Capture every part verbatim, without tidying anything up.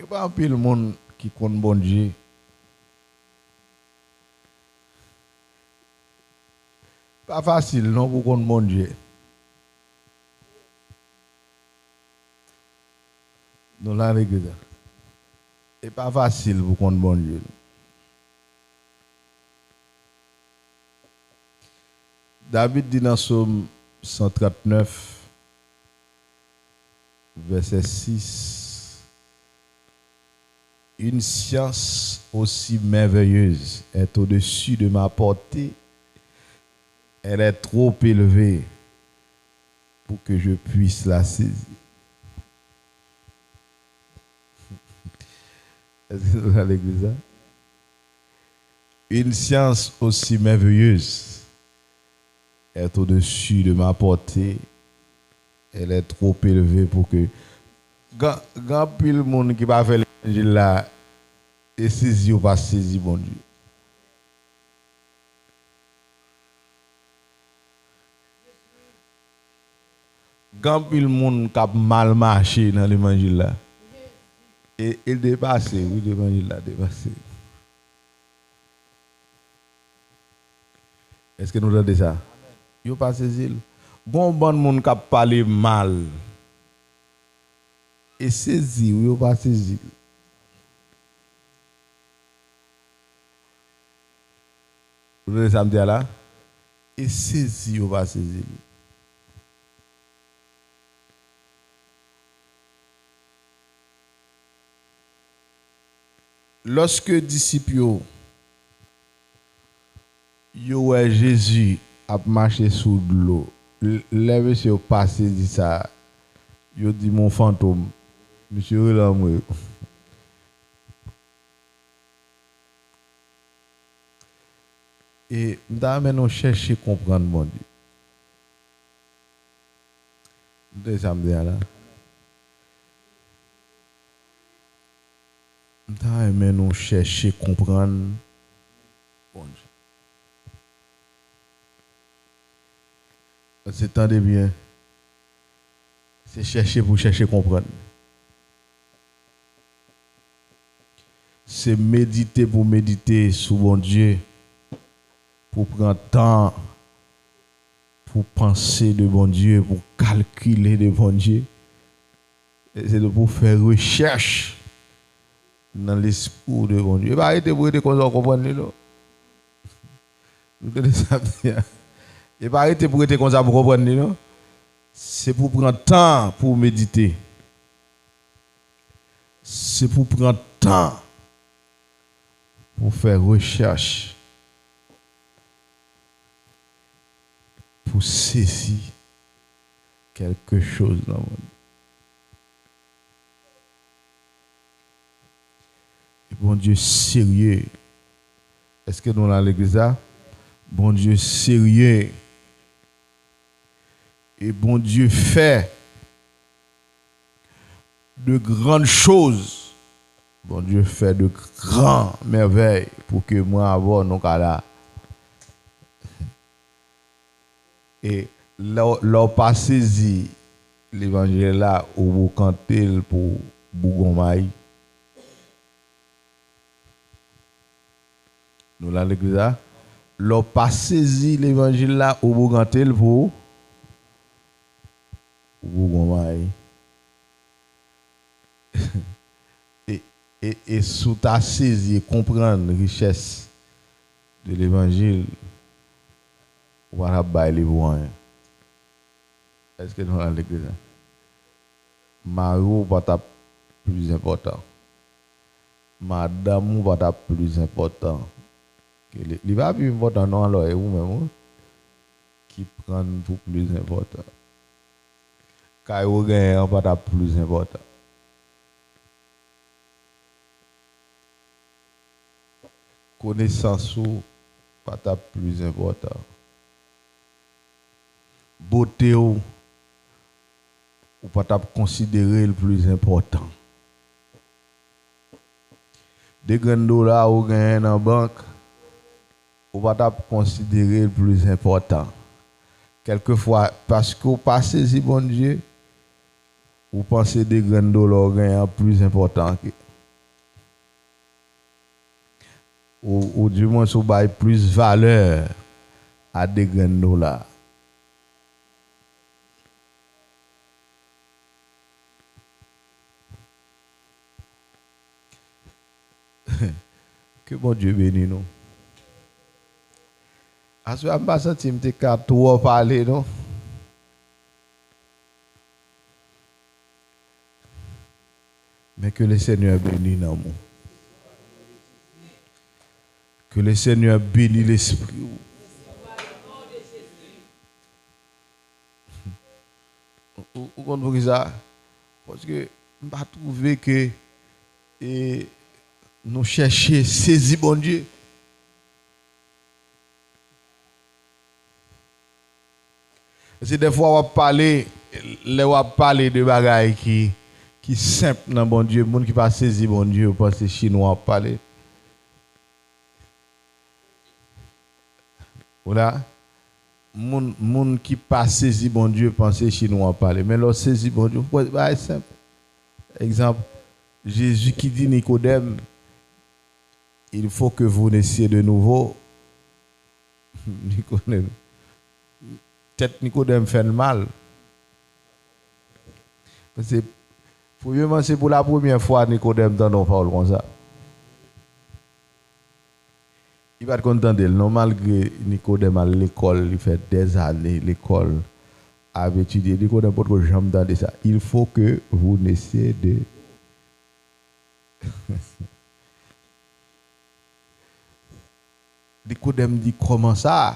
Pa anpil moun ki konn Bondye. Pa fasil non pou konn Bondye. Nou la legliz la. E pa fasil pou konn Bondye. David di nan Sòm san trant nèf, vèsè sis, une science aussi merveilleuse est au-dessus de ma portée, elle est trop élevée pour que je puisse la saisir. Èske nou nan legliz la? Une science aussi merveilleuse est au-dessus de ma portée, elle est trop élevée pour que. Gen gen anpil moun ki pa fè levanjil la, e sezi yo pa sezi Bondye. Gen anpil moun k ap mal mache nan levanjil la. E, e depase, wi, levanjil la depase. Èske nou tande sa? Yo pa sezi l. Gon bann moun k ap pale mal. E sezi, wi, yo pa sezi l. Ou tande sa m di a la? E sezi, yo pa sezi l. Lòske disip yo, yo wè Jezi ap mache sou dlo, l- lè mesye yo pa sezi sa, yo di, "M on fantom, misye rele anmwe." E m ta renmen nou chèche konprann Bondye. Ou tande sa m di a la? M ta renmen nou chèche konprann Bondye. Se tande byen. Se chèche pou chèche konprann. Se medite pou medite sou Bondye, pou pran tan pou panse de Bondye, pou kalkile de Bondye. E se pou fè rechèch nan lespri w de Bondye. E pa rete pou rete konsa w konprann li non. Ou tande sa m di a? E pa rete pou rete konsa pou konprann li non. Se pou pran tan pou medite. Se pou pran tan pou fè rechèch, pou sezi kèlke choz nan mond. E Bondye serye. Èske nou la legliz la? Bondye serye. E Bondye fè de grann choz. Bondye fè de gran mèvèy pou ke mwen avè w nou ka la. E lè w, lè w pa sezi levanjil la, ou bokante l pou bougon mayi. Nou la legliz la? Lè w pa sezi levanjil la, ou bokante l pou, pou bougon mayi. E, e, e si w ta sezi e konprann richès de levanjil, ou pa t ap bay li pou anyen. Èske nou la legliz la? Mari w pa t ap pli enpòtan. Madanm ou pa t ap pli enpòtan ke li. Li pa pi enpòtan non, alò e ou menm wi ki pran l pou pli enpòtan. Kay ou genyen an pa t ap pli enpòtan. Konesans ou pa t ap pli enpòtan. Bote w, ou pa t ap konsidere l pli enpòtan. De grenn dola ou genyen nan bank, ou pa t ap konsidere l pli enpòtan. Kèlkefwa, paske w pa sezi Bondye, ou panse de grenn dola w genyen an pli enpòtan ke. ou, ou dimwens ou bay plis valè a de grenn dola. Ke Bondye beni nou. Aswè a, m pa santi m te ka twò pale, non. Men ke le Senyè beni nanm ou. Ke le Senyè beni lespri w. Ou, ou konn poukisa? Paske m pa twouve ke, e, nou chèche sezi Bondye. Paske dèfwa w ap pale, lè w ap pale de bagay ki, ki senp nan Bondye, moun ki pa sezi Bondye, yo panse chinwa w ap pale. Ou la? Moun, moun ki pa sezi Bondye panse chinwa w ap pale. Men lè w sezi Bondye, w wè bagay senp. Egzanp, Jezi ki di Nikodèm, il faut que vous naissiez de nouveau. Nikodèm, tèt Nikodèm fè l mal. Se, premyèman, se pou la premyè fwa Nikodèm tande yon pawòl konsa. Li pa t konn tande l, non, malgre Nikodèm al lekòl, li fè dèzane lekòl, ap etidye. Nikodèm potko janm tande sa. Il faut que vous naissiez de Nikodèm di, kòman sa?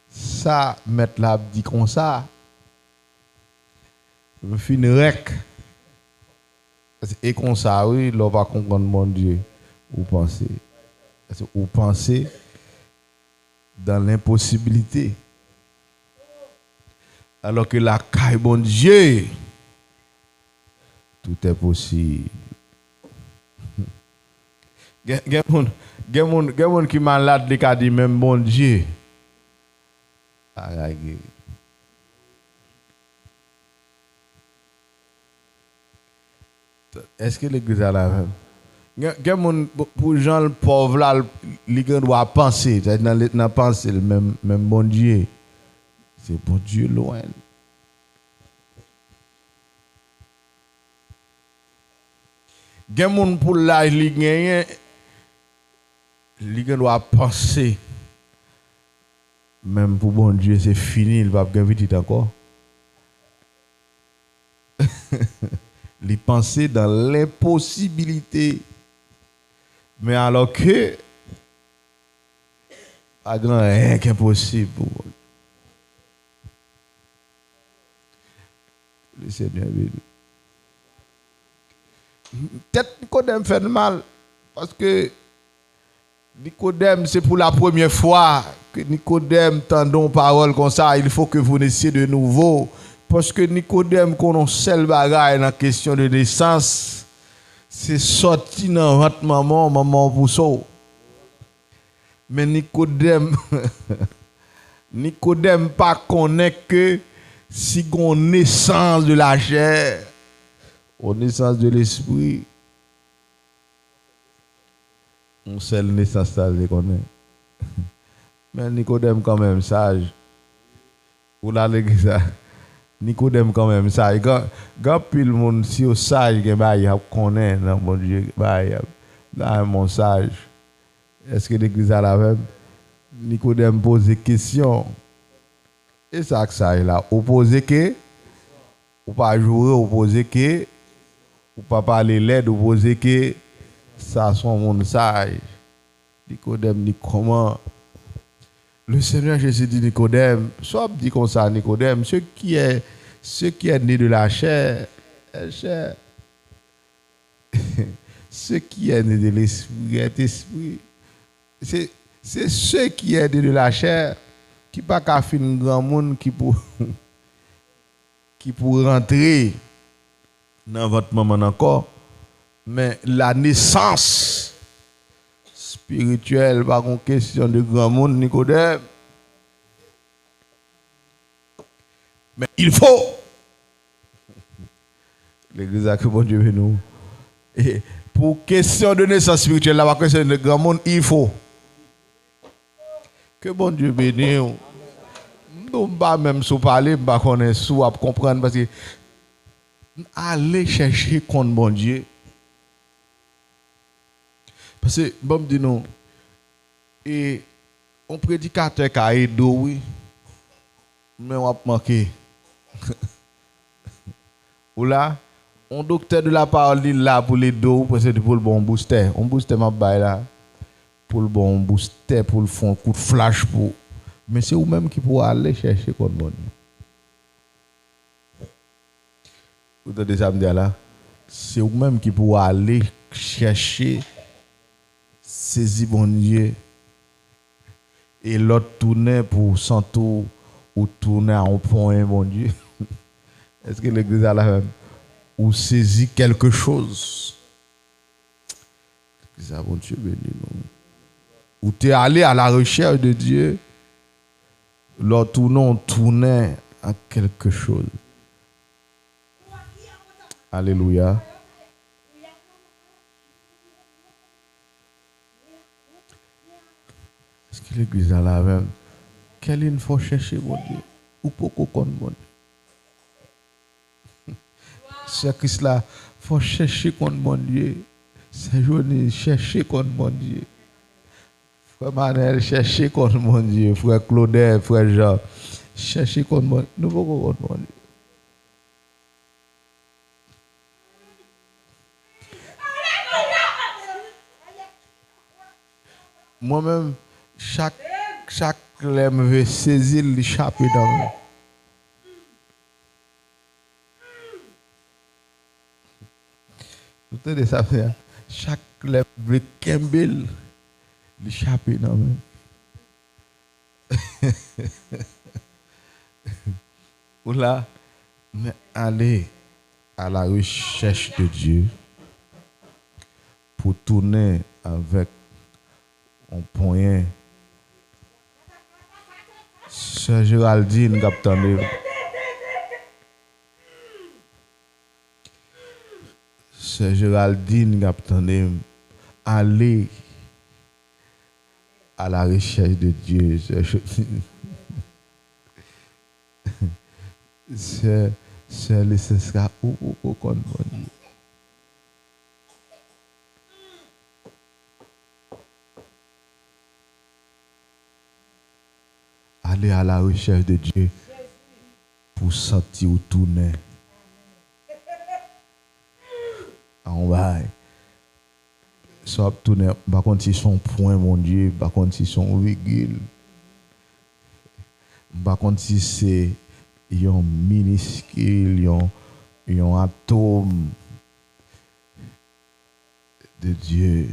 Sa mèt la ap di konsa? M fin rèk. E konsa, wi, lè w pa konprann Bondye, ou panse. Ou panse dans l'impossibilité. Alors que lakay Bondye, tout est possible. Gen, gen moun, gen moun, gen moun ki malad, li ka di, menm Bondye pa ka geri. Èske legliz la la menm? Gen, gen moun, pou, pou jan l pòv la, l, li gen dwa panse, sa nan, nan panse l, menm, menm Bondye, se Bondye lwen. Gen moun pou laj li genyen, li gen dwa panse, menm pou Bondye, se fini, li p ap gen pitit ankò. Li panse dans l'impossibilité. Men alò ke pa gen anyen ki enposib pou Bondye. Le Senyè beni. Tèt Nikodèm fè l mal, paske Nikodèm, se pou la premyè fwa ke Nikodèm tande yon pawòl konsa, il faut que vous naissiez de nouveau. Paske Nikodèm konn yon sèl bagay nan kesyon de nesans, se sòti nan vant manman w, manman w pouse w. Men Nikodèm, Nikodèm pa konnen ke si gon nesans de la chair, yon nesans de lespri, yon sèl nesans sa l te konnen. Men Nikodèm kanmenm saj. Ou la legliz la. Nikodèm kanmenm saj. Gen, gen anpil moun, si yo saj, gen bagay y ap konnen nan Bondye, bagay y ap, nan yon saj. Èske legliz la la menm? Nikodèm poze kesyon. E sa k saj la? Ou poze ke, ou pa joure, ou poze ke, ou pa pale lèd, ou poze ke, sa se yon moun saj. Nikodèm di, kòman? Le Seigneur Jésus dit, Nikodèm, sa w ap di konsa, Nikodèm, ce qui est, ce qui est né de la chair est chair. Ce qui est né de l'esprit est esprit. Se, se ce qui est né de la chair ki pa ka fin granmoun ki pou, ki pou rantre nan vant manman n ankò. Men la nesans espirityèl pa gon kesyon de granmoun, Nikodèm. Men il faut. Legliz la, ke Bondye beni w. E, Pou kesyon de nesans espirityèl la, pa kesyon de granmoun, il faut. Ke Bondye beni w. M di w, m pa menm si w pale, m pa konnen si w ap konprann, paske ale chèche konn Bondye. Paske, ban m di nou, e, yon predikatè ka ede w, wi, men w ap manke. Ou la, yon doktè de la pawòl, li la pou l ede w, pou se pou l ba w yon boustè. Yon boustè m ap bay la, pou l ba w yon boustè, pou l fè yon kout flach pou. Men se ou menm ki pou ale chèche konn Bondye. Ou tande sa m di a la? Se ou menm ki pou ale chèche sezi Bondye. E lè w tounen pou w santi w, ou tounen a yon ponyen Bondye. Èske legliz la la menm? Ou sezi kèlke choz. Legliz la, Bondye beni nou. Ou te ale à la recherche de Dieu. Lè w tounen, w tounen a kèlke choz. Alelouya. Èske legliz la la menm? Kèlin, fò w chèche Bondye. Ou poko konn Bondye. Sè Kris la, fò w chèche konn Bondye. Sè Joni, chèche konn Bondye. Frè Manèl, chèche konn Bondye. Frè Klodè, frè Jan, chèche konn Bondye. Nou poko konn Bondye. Mwen menm, chak, chak lè m vle sezi l, li chape nan men m. Ou tande sa m di a? Chak lè m vle kenbe l, li chape nan men m. Ou la, men ale à la recherche de Dieu pou tounen avèk yon ponyen. Sè Geraldine k ap tande m. Sè Geraldine k ap tande m. Ale à la recherche de Dieu. Sè, sè, sè Leseska, ou, ou, ou konn Bondye. Ale à la recherche de Dieu pou santi w tounen a yon bagay. Sa w ap tounen, m pa konn si se yon pwen Bondye, m pa konn si se yon vigil, m pa konn si se yon miniskil, yon, yon atòm de Dye.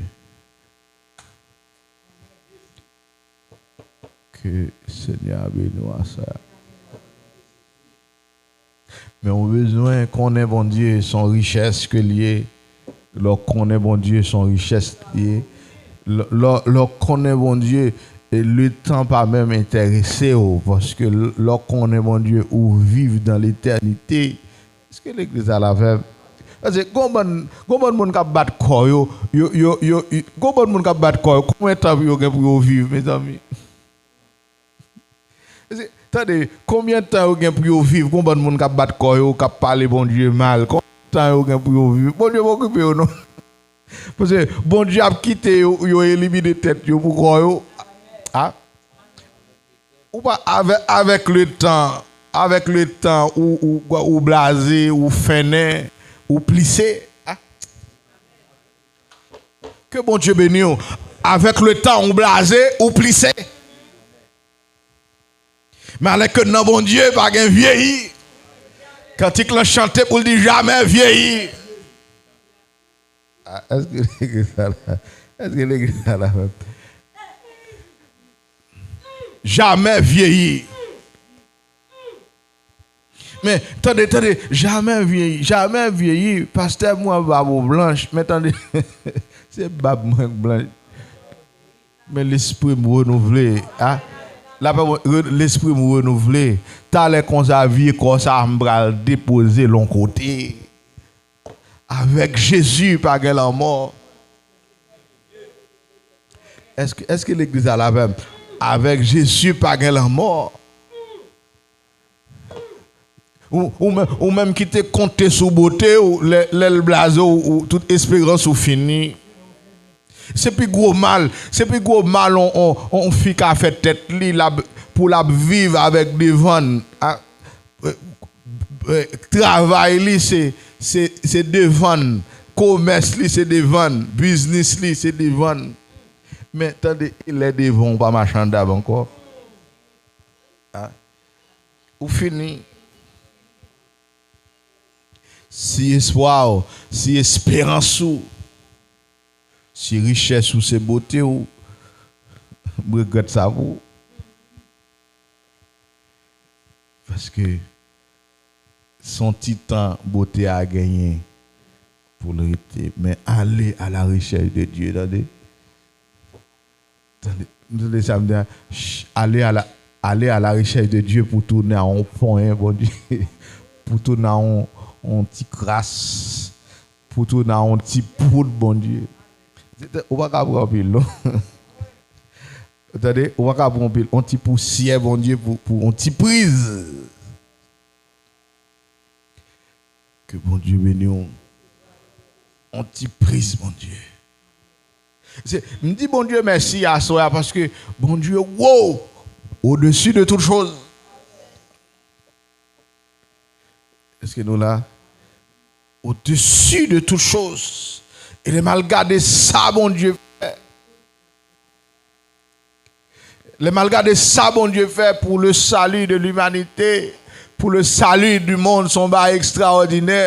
Ke Senyè a beni w aswè a. Men ou bezwen konnen Bondye, se yon richès ke l ye. Lè w konnen Bondye, se yon richès li ye. Lè, lè, lè w konnen Bondye, e letan pa menm enterese w, paske lè w konnen Bondye, ou viv dans l'éternité. Èske legliz la la avè m? Paske gon bann, gon bann moun k ap bat kò yo, yo, yo, yo, yo, gon bann moun k ap bat kò yo, konbyen tan yo gen pou yo viv, mezanmi? Paske, tande, konbyen tan yo gen pou yo viv, gon bann moun k ap bat kò yo, k ap pale Bondye mal, konbyen tan yo gen pou yo viv? Bondye pa okipe yo, non. Paske Bondye ap kite yo, yo elimine tèt yo pou kò yo. A? Ou pa, avè, avèk letan, avèk letan, ou, ou, ou blaze, ou fennen, ou plise. A? Ke Bondye beni w. Avèk letan, ou blaze, ou plise. Men alèske nan Bondye, pa gen vyeyi. Kantik lan chante pou l di, jamè vyeyi. A, èske legliz la la? Èske legliz la la menm? Jamè vyeyi. Men, tande, tande, jamè vyeyi, jamè vyeyi. Pastè, mwen bab ou blanch, men tande, se bab mwen k blanch. Men lespri m renouvle, a. Lapè mwen, re-, lespri m renouvle. Talè konsa, vye kò sa a, m pral depoze l yon kote. Avèk Jezi, pa gen lanmò. Èske, èske legliz la la menm? Avèk Jezi pa gen lanmò. Ou, ou menm, ou menm ki te konte sou bote w, lè, lè l blaze w, ou, tout esperans ou fini. Se pi gwo mal, se pi gwo mal on, on, on fi ka fè tèt li, l ap, pou l ap viv avèk devann. A, e, e, travay li se, se, se devann, komès li se devann, biznis li se devann. Men tande, e lè devan w pa mache anndan ankò. A, ou fini. Si espwa w, si esperans ou, si richès ou se bote w, m regrèt sa pou ou. Paske se yon ti tan bote a genyen pou l rete. Men ale à la recherche de Dieu, tande. Tande, tande sa m di a, ch-, ale à la, ale à la recherche de Dieu pou tounen a yon ponyen, Bondye, pou tounen a yon, yon ti kras, pou tounen a yon ti poud, Bondye. Ou pa ka pran anpil, non. Tande, ou pa ka pran anpil, yon ti pousyè, Bondye, pou, pou yon ti priz. Ke Bondye beni w. On ti priz, Bondye. Se, m di Bondye mèsi aswè a paske Bondye wo, au-dessus de toute chose. Èske nou la? Au-dessus de toute chose. E lè m al gade sa Bondye fè. Lè m al gade sa Bondye fè pour le salut de l'humanité, pour le salut du monde, se yon bagay ekstraòdinè.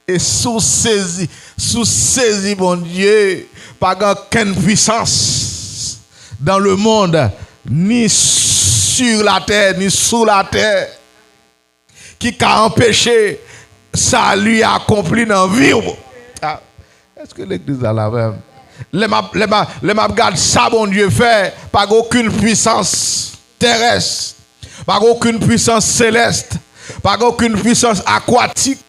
E si w sezi, si w sezi Bondye, pa gen okenn pwisans dans le monde, ni sur la terre, ni sous la terre, ki ka anpeche sali akonpli nan vi w. A, èske legliz la la menm? Lè m ap, lè m ap, lè m ap gad sa Bondye fè, pa gen okenn pwisans terès, pa gen okenn pwisans selès, pa gen okenn pwisans akwatik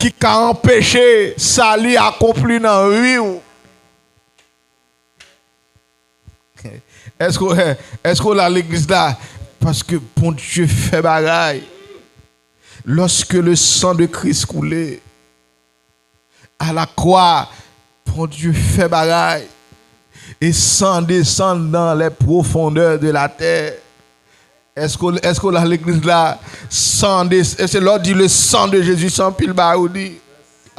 ki ka anpeche sali akonpli nan vi w. Èske, èske w la legliz la? Paske Bondye fè bagay. Lorsque le sang de Christ coulait à la croix, Bondye fè bagay. E san desann dans les profondeurs de la terre. Èske, èske w la legliz la? San de, e se lè w di le sang de Jésus, se anpil bagay ou di.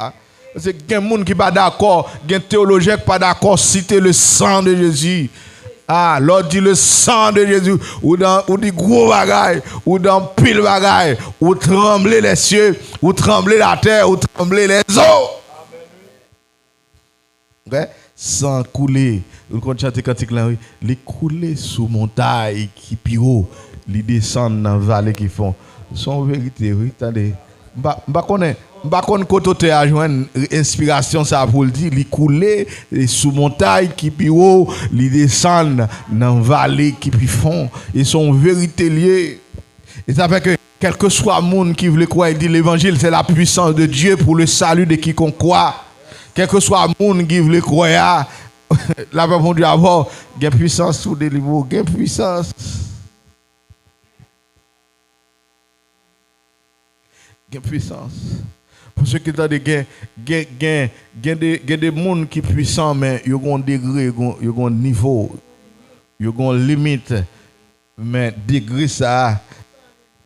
A, se gen moun ki pa dakò, gen teyolojyen ki pa dakò site le sang de Jésus. A, lè w di le sang de Jésus, ou dan, ou di gwo bagay, ou di anpil bagay, ou tranble les cieux, ou tranble la terre, ou tranble les eaux. Ok? San koule. Ou konn chante kantik la, wi. Li koule sou montay ki pi wo. Li desann nan vale ki fon. Se yon verite, wi. Tande. M pa, m pa konnen, m pa konn kote otè a jwenn enspirasyon sa pou l di, li koule, e, sou montay ki pi wo, li desann nan vale ki pi fon. E se yon verite l ye. E sa fè ke, kèlkeswa moun ki vle kwè, li di, l'évangile, c'est la puissance de Dieu pour le salut de quiconque croit. Kèlkeswa moun ki vle kwè a, lapè Bondye avè w, gen pwisans pou delivre w, gen pwisans. Gen pwisans. Paske tande, gen, gen, gen, gen de, gen de moun ki pwisan, men yo gen yon degre, yo gen, yo gen yon nivo, yo gen yon limit. Men degre sa a,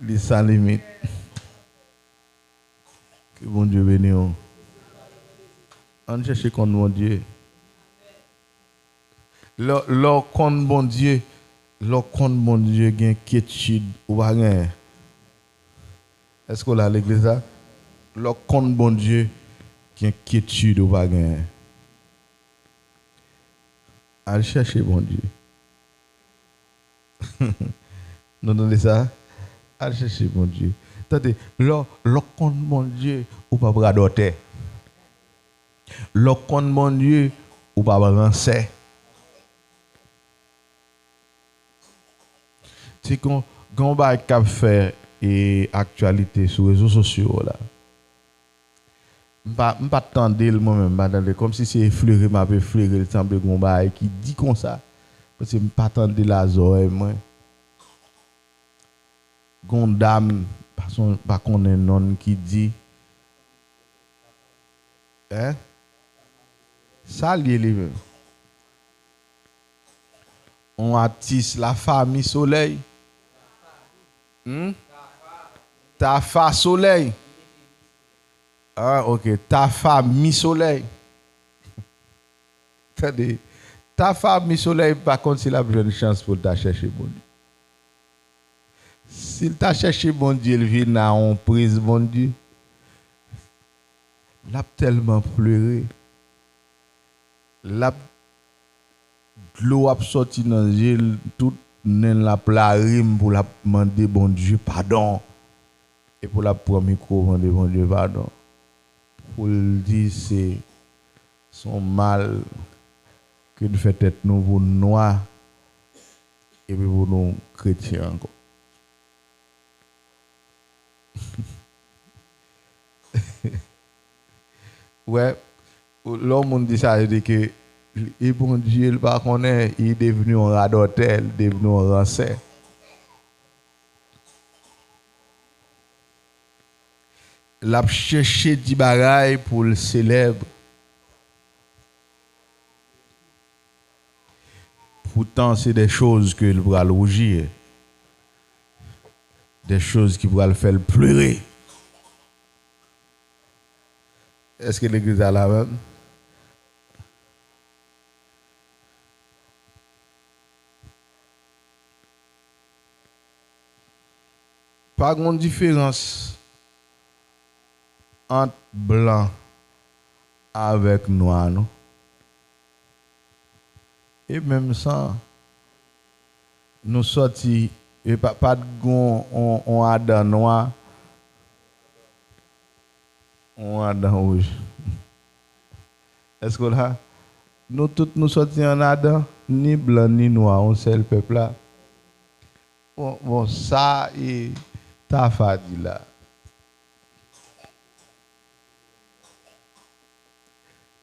li san limit. Ke Bondye beni w. Ann chèche konn Bondye. Lè, lè w konn Bondye, lè w konn Bondye, gen kyetid ou pa genyen. Èske w la legliz la? Lè w konn Bondye, gen kyetid ou pa genyen. Al chèche Bondye. Nou tande sa? Al chèche Bondye. Tande, lè, lè w konn Bondye, ou p ap radòtè. Lè w konn Bondye, ou p ap ransè. Se kon, gen yon bagay k ap fè, e, aktyalite sou rezo sosyo yo la. M pa, m pa t tande l mwen menm, m pa tande l. Kòmsi se eflere m ap eflere l, sanble gen yon bagay ki di konsa. Paske m pa tande la zòrèy mwen. Gon dam, pa son, pa konnen non l ki di, hein? Sa l ye li menm? On atis Lafa Mi Solèy? Hmm? Tafa Solèy. Ah, ok. Tafa Mi Solèy. Tande. Tafa Mi Solèy, m pa konn si l ap jwenn chans pou l ta chèche Bondye. Si l ta chèche Bondye, l vin a on priz Bondye, l ap tèlman plere. L ap, dlo ap sòti nan zye l, tout nen l ap larim pou l ap mande Bondye padon. E pou l ap pran mikwo mande Bondye padon. Pou l di se, se yon mal ke n fè tèt nou pou n nwa, epi pou nou kretyen ankò. Wè, lè yon moun di sa, se di ke li, e Bondye, l pa konnen, li devni yon radòtè, li devni yon ransè. L ap chèche di bagay pou l selèb. Poutan, se de choz ke l pral wouji, de choz ki pral fè l plere. Èske legliz la la menm? Pa gon diferans ant blan avèk nwa, non. E menm san nou sòti, e pa, pa t gon on, on Adan nwa, on Adan wouj. Èske w la? Nou tout nou sòti ann Adan, ni blan, ni nwa, on sèl pèp la. Bon, bon, sa e Tafa di la.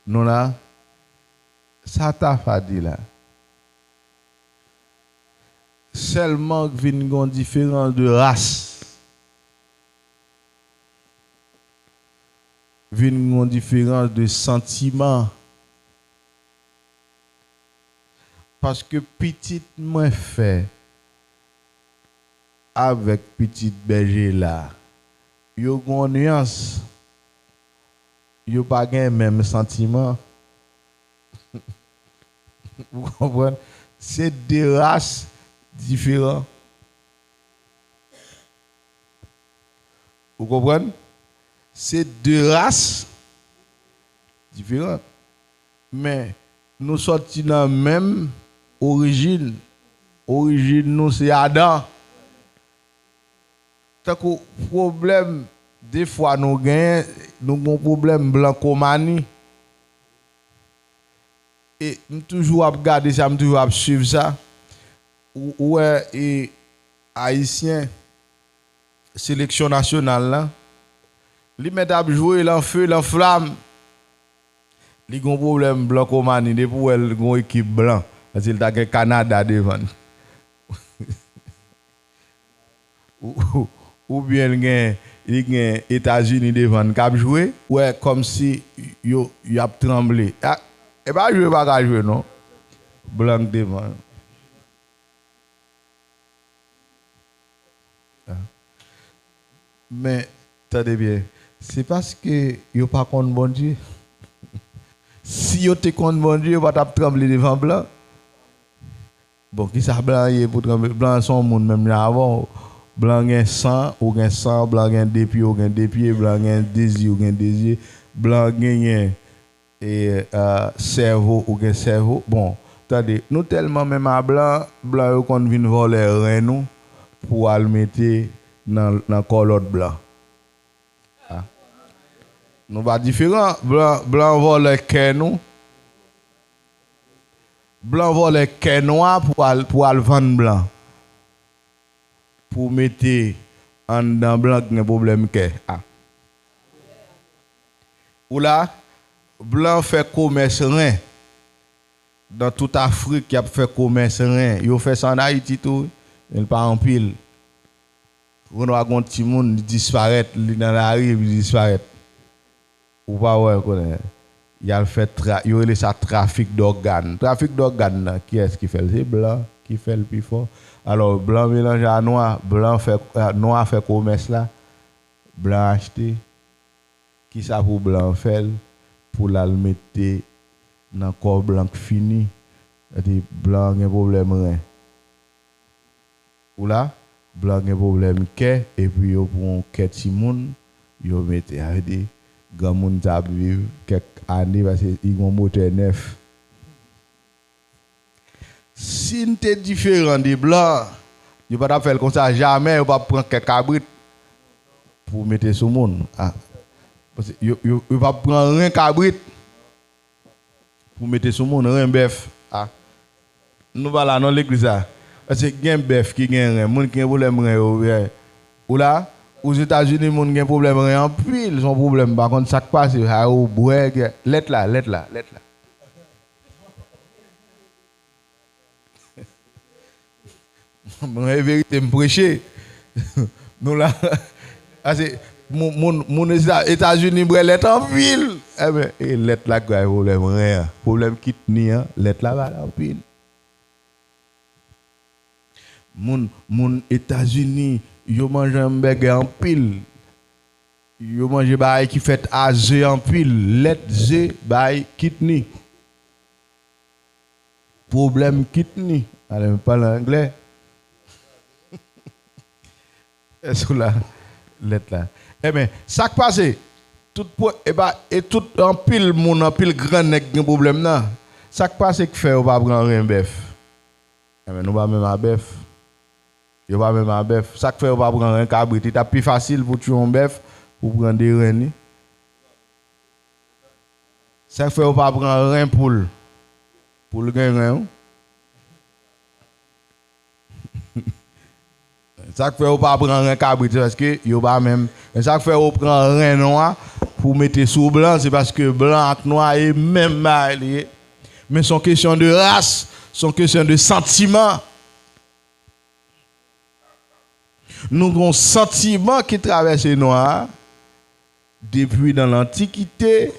Nou la, sa Tafa di la. Sèlman vin gon diferans de ras. Vin gon diferans de santiman. Paske pitit mwen fè avèk pitit bèje la, yo gon nyans, yo pa gen menm santiman. Ou konprann? Se de ras diferan. Ou konprann? Se de ras diferan. Men, nou sòti nan menm orijin. Orijin nou se Adan. Tankou pwoblèm, defwa nou genyen, nou gon pwoblèm blan komani. E m toujou ap gade sa, m toujou ap swiv sa. Ou, ou wè, e, Ayisyen, seleksyon nasyonal la, li mèt ap jwe lan fe, lan flam. Li gon pwoblèm blan komani, depi w wè l gon ekip blan, paske l ta gen Kanada devan l. Ou, ou, oubyen l gen, li gen Etazini devan l k ap jwe, ou wè kòmsi yo, y ap tranble. A, e pa jwe yo pa ka jwe non. Blan k devan yo. Men, tande byen, se paske yo pa konn Bondye. Si yo te konn Bondye, yo pa t ap tranble devan blan. Bon, kisa blan ye pou tranble? Blan se yon moun menm jan avè w. Blan gen san, ou gen san, blan gen de pye, ou gen de pye, blan gen de zye, ou gen de zye. Blan genyen e, a, sèvo, ou gen sèvo. Bon, tande, nou tèlman menm a blan, blan yo konn vin vòlè ren nou pou al mete nan, nan kò lòt blan. A. Nou pa diferan. Blan, blan vòlè kè nou. Blan vòlè kè nwa pou al, pou al vann blan. Pou mete anndan blan ki gen pwoblèm kè. A. Ou la, blan fè komès ren. Nan tout Afrik, y ap fè komès ren. Yo fè sa ann Ayiti tou, wi. Men l pa anpil. Ou konn wè gon timoun, li disparèt, li nan lari, epi li disparèt. Ou pa wè, konnen. Y al fè tra-, yo rele sa trafik dògàn. Trafik dògàn nan, kiyès ki fè l? Se blan ki fè l pi fò. Alò, blan melanje a nwa, blan fè, nwa fè komès la, blan achte. Kisa pou blan fè l, pou l al mete nan kò blan k fini? Sa vle di blan gen pwoblèm ren. Ou la, blan gen pwoblèm kè, epi yo pran yon kè timoun, yo mete. Sa vle di, granmoun sa ap viv kèk ane, paske li gen yon motè nèf. Si n te diferan de blan, yo pa t ap fè l konsa, jamè yo p ap pran kè kabrit pou mete sou moun. A. Paske yo, yo, yo p ap pran ren kabrit pou mete sou moun, ren bèf. A. Nou pa la non legliz la. Paske gen bèf ki gen ren, moun ki gen pwoblèm ren yo, ou la, Ozetazini, moun gen pwoblèm ren anpil, se yon pwoblèm, m pa konn sa k pase, sa yo bwè, gen, lèt la, lèt la, lèt la. Mwen, e verite, m preche. Nou la, ase, moun, moun, moun Eta-, Etazini bwè lèt anpil. Enben, e lèt la k bay pwoblèm ren an. Pwoblèm kidney an, lèt la ba l anpil. Moun, moun Etazini, yo manje anbègè anpil. Yo manje bagay ki fèt a ze anpil. Lèt, ze, bay kidney. Pwoblèm kidney. Ale, m pale anglè. Èske w la? Lèt la. Enben, sa k pase? Tout pwo-, e pa, e tout anpil moun, anpil gran nèg gen pwoblèm nan. Sa k pase k fè yo pa pran ren bèf? Enben, nou pa menm a bèf. Yo pa menm a bèf. Sa k fè yo pa pran ren kabrit? Li t ap pi fasil pou tchwe yon bèf, pou pran de ren li. Sa k fè yo pa pran ren poul? Poul gen ren, wi. Sa k fè yo pa pran ren kabrit, se paske yo pa menm. Men sa k fè yo pran ren nwa pou mete sou blan, se paske blan ak nwa e menm bagay li ye. Men se yon kesyon de ras, se yon kesyon de santiman. Nou gen yon santiman ki travèse nwa a, depi nan lantikite,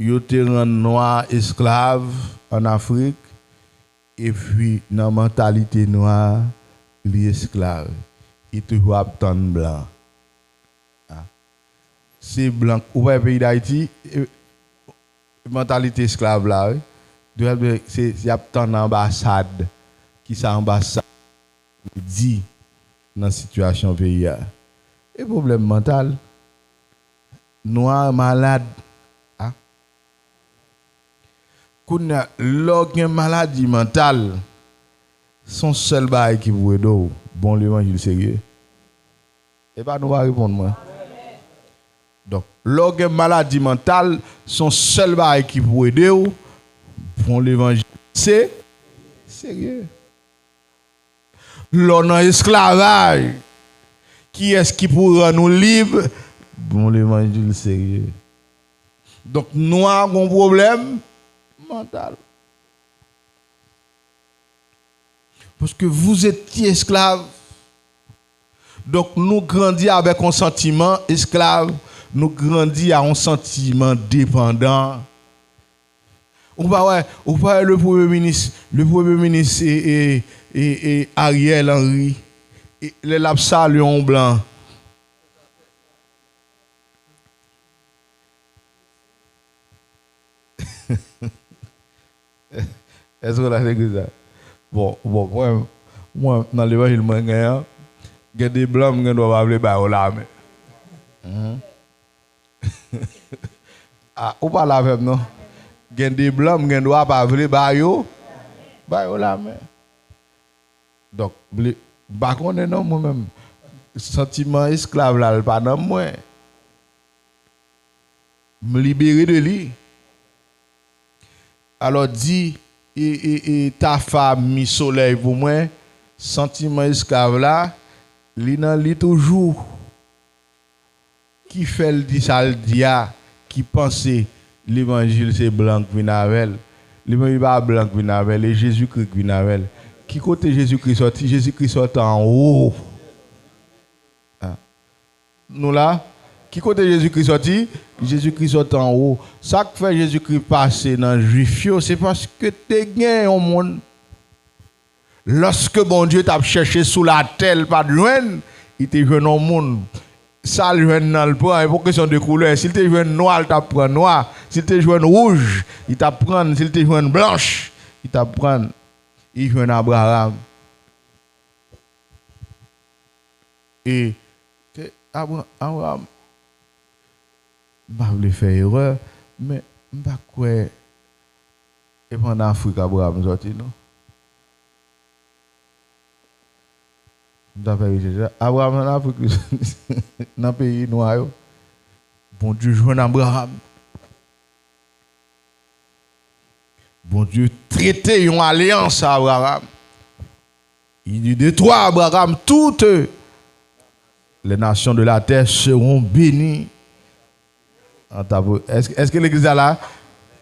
yo te rann nwa esklav ann Afrik, epi nan mantalite nwa a, li esklav. Li toujou ap tann blan. A. Se blan, ou pa wè peyi Dayiti, e, mantalite esklav la, wi. Dwe ap, se, se y ap tann anbasad. Kisa anbasad di nan sitiyasyon peyi a? E pwoblèm mantal. Nwa malad. A. Kounye a, lè w gen maladi mantal, se yon sèl bagay ki pou ede w, bon levanjil serye. E pa nou pa reponn mwen. Donk, lè w gen maladi mantal, se yon sèl bagay ki pou ede w, bon levanjil se serye. Lè w nan esklavaj, kiyès ki pou rann ou lib? Bon levanjil serye. Donk, nwa gen yon pwoblèm mantal. Paske vous étiez esclave. Donk, nou grandi avèk yon santiman esklav, nou grandi a yon santiman depandan. Ou pa wè, ou pa wè le premye minis, le premye minis e, e, e, e Ariel Henry, e, lè l ap salye yon blan. Èske w la legliz la? Bon, bon, mwen, mwen, nan levanjil mwen gen an, gen de blan m gen dwa pa vle ba yo lamen. Mhm. Ah, ou pale avè m non. Gen de blan m gen dwa pa vle ba yo, ba yo lamen. Donk, m pa konnen non mwen menm. Santiman esklav la, l pa nan mwen. M libere de li. Alò di, e, e, e, Tafa mi solèy pou mwen, santiman esklav la, li nan li toujou. Ki fè l di sa l di a, ki panse levanjil se blan k vin avè l. Li menm li pa blan k vin avè l, e Jezikri k vin avè l. Ki kote Jezikri sòti? Jezikri sòti anwo. Ah. Nou la? Ki kote Jezikri sòti? Jezikri sòti anwo. Sa k fè Jezikri pase nan Jwif yo, se paske te gen yon moun. Lòske Bondye t ap chèche sou latè, l pa t jwenn, li te jwenn yon moun. Sa l jwenn nan, l pran, e pa kesyon de koulè. Si l te jwenn nwa, l t ap pran nwa. Si l te jwenn wouj, li t ap pran l. Si l te jwenn blanch, li t ap pran l. Li jwenn Abraram. E te Abra-, Abraram, m pa vle fè erè, men m pa kwè e pa ann Afrik Abraram sòti, non. M ta fè rechèch la. Abraram ann Afrik, nan peyi nwa yo. Bondye jwenn Abraram. Bondye trete yon alyans a Abraram. Il dit, de toi, Abraham, toutes les nations de la terre seront bénies. En ta po-, èske, èske legliz la la?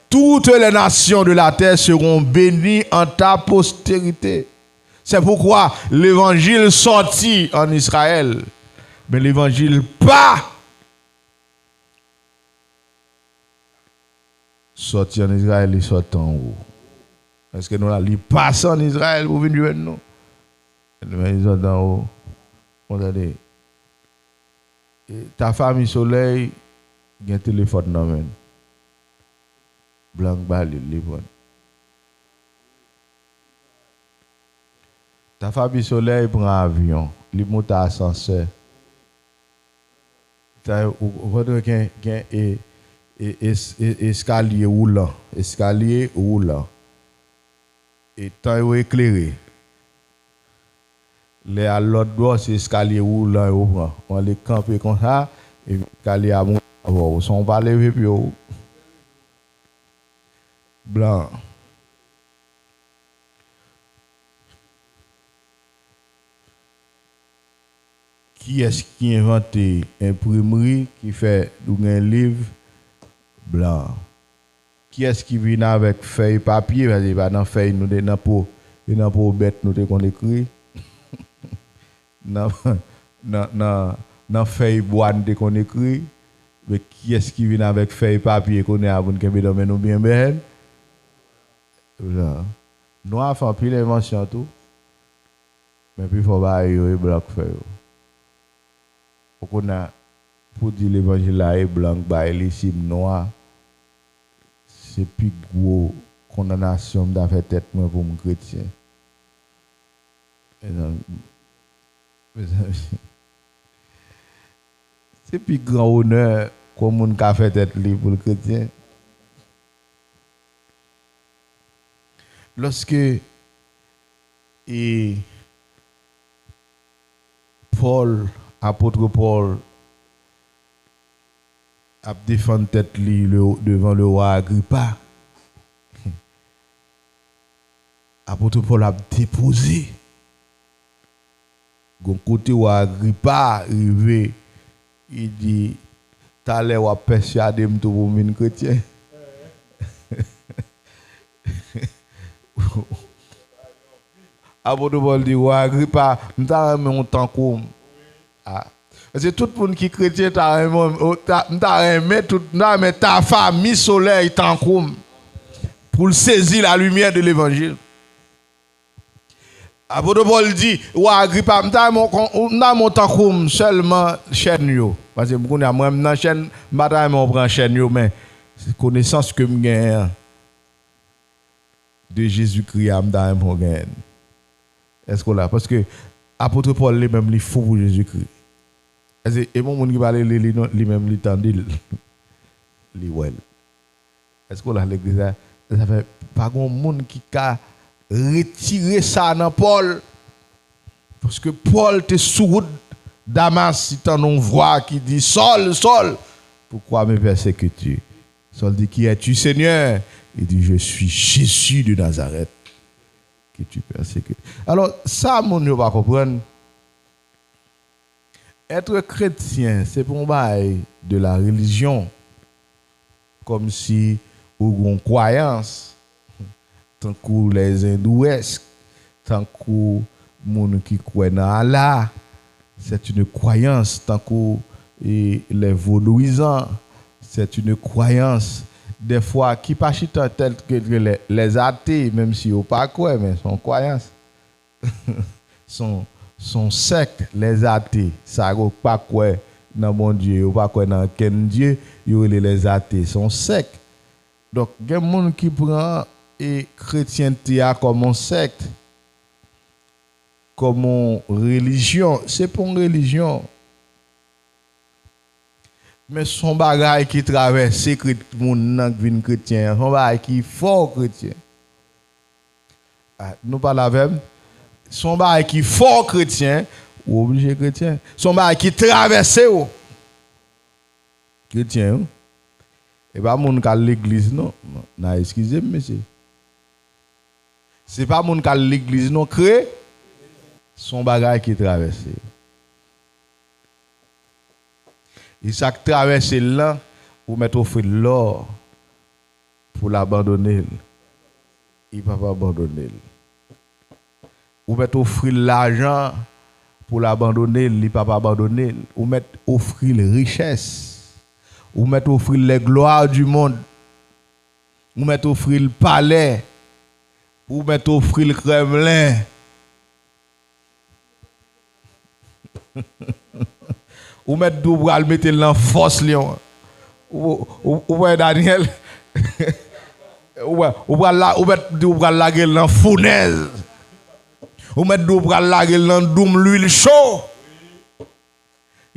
Toutes les nations de la terre seront bénies en ta postérité. C'est pourquoi l'évangile sortit en Israël. Men levanjil pa sòti ann Izrayèl, li sòti anwo. Èske nou la? Li pase ann Izrayèl pou vin jwenn nou. Men li sòti anwo. Bon, tande. E, Tafa Mi Solèy gen telefòn nan men l. Blan k ba li l, li pran. Tafa Mi Solèy pran avyon, li monte asansè. Sa, ou, ou konn gen, gen, e, e, es-, e, eskalye woulan, eskalye woulan. E tan yo eklere. Lè al lòt bò, se eskalye woulan yo pran. Ou annik kanpe konsa, epi eskalye a monte avè w. San w pa leve pye w. Blan. Kiyès ki envante enprimri ki fè nou gen liv blan? Kiyès ki vin avèk fèy papye? Paske se pa nan fèy nou te, nan po, se nan po bèt nou te konn ekri. Nan, nan, nan, nan fèy bwa nou te konn ekri. Men kiyès ki vin avèk fèy papye kounye a pou n kenbe nan men nou byen bèl? Blan. Nwa fè anpil envansyon tou. Men pifò bagay yo, e blan k fè yo. Ou konn a, pou di levanjil la, e blan k bay li, si m nwa, se pi gwo kondanasyon m ta fè tèt mwen pou m kretyen. Mezanmi, mezanmi, se pi gran onè ke yon moun ka fè tèt li pou l kretyen. Lòske, e, Pòl, apot Pòl, ap defann tèt li le, devan lewa Agripa, apot Pòl ap depoze. Gon kote wa Agripa rive, li di, talè w ap pèsyade m tou pou m vin kretyen. Apot Pòl di, wa Agripa, m ta renmen w tankou m. Ah. Paske tout moun ki kretyen ta renmen, ta, m ta renmen tout, m ta renmen Tafa Mi Solèy tankou m. Pou l sezi la limyè de levanjil. Apot Pòl di, wa Agripa, m ta renmen w kon, m ta renmen w tankou m, sèlman chèn yo. Paske m konnen mwen, m nan chèn, m pa ta renmen w pran chèn yo, men konesans ke m genyen an de Jezikri a, m ta renmen w genyen l. Èske w la? Paske apot Pòl li menm, li fou pou Jezikri. Èske e yon moun ki pale li, li, non, li menm, li tande l, li wè l. Èske w la, legliz la? Sa fè pa gon moun ki ka retire sa nan Pòl. Paske Pòl te sou wout Damas, li tande yon vwa ki di, Sòl, Sòl, pourquoi me persécutes-tu? Sòl di, Qui es-tu, Seigneur? Li di, Je suis Jésus de Nazareth, que tu persécutes. Alò, sa moun yo pa konprann, Être chrétien, se pa yon bagay de la religion. Kòmsi ou gen yon kwayans. tankou lèzendouèsk, tankou moun ki kwè nan Allah, c'est une croyance, tankou e, les vodouyizan, c'est une croyance. Dèfwa, ki pa chita tèl ke, ke lè, lèzate, menm si yo pa kwè, men se yon kwayans. Se yon, se yon sèk, lèzate. Sa yo pa kwè nan Bondye, yo pa kwè nan kenn Dye, yo rele lèzate. Se yon sèk. Donk, gen moun ki pran e kretyente a kòm yon sèk, kòm yon relijyon. Se pa yon relijyon. Men se yon bagay ki travèse kre-, moun nan k vin kretyen an. Se yon bagay ki fè w kretyen. Ah, nou pale avè m? Se yon bagay ki fè w kretyen, ou oblije kretyen. Se yon bagay ki travèse w. Kretyen, wi. E pa moun k al legliz, non. N a eskize m, mesye. Se pa moun k al legliz, non, kre. Se yon bagay ki travèse. E sa k travèse l lan, ou mèt ofri l lò pou l abandone l. Li p ap abandone l. Ou mèt ofri l lajan pou l abandone l, li p ap abandone l. Ou mèt ofri l richès. Ou mèt ofri l les gloires du monde. Ou mèt ofri l palè. Ou mèt ofri l Kremlen. Ou mèt di w pral mete l nan fòs lyon an. Ou, ou, ou wè Danyèl? Ou wè, ou pral la, ou mèt di w pral lage l nan founèz. Ou mèt di w pral lage l nan doum lwil cho.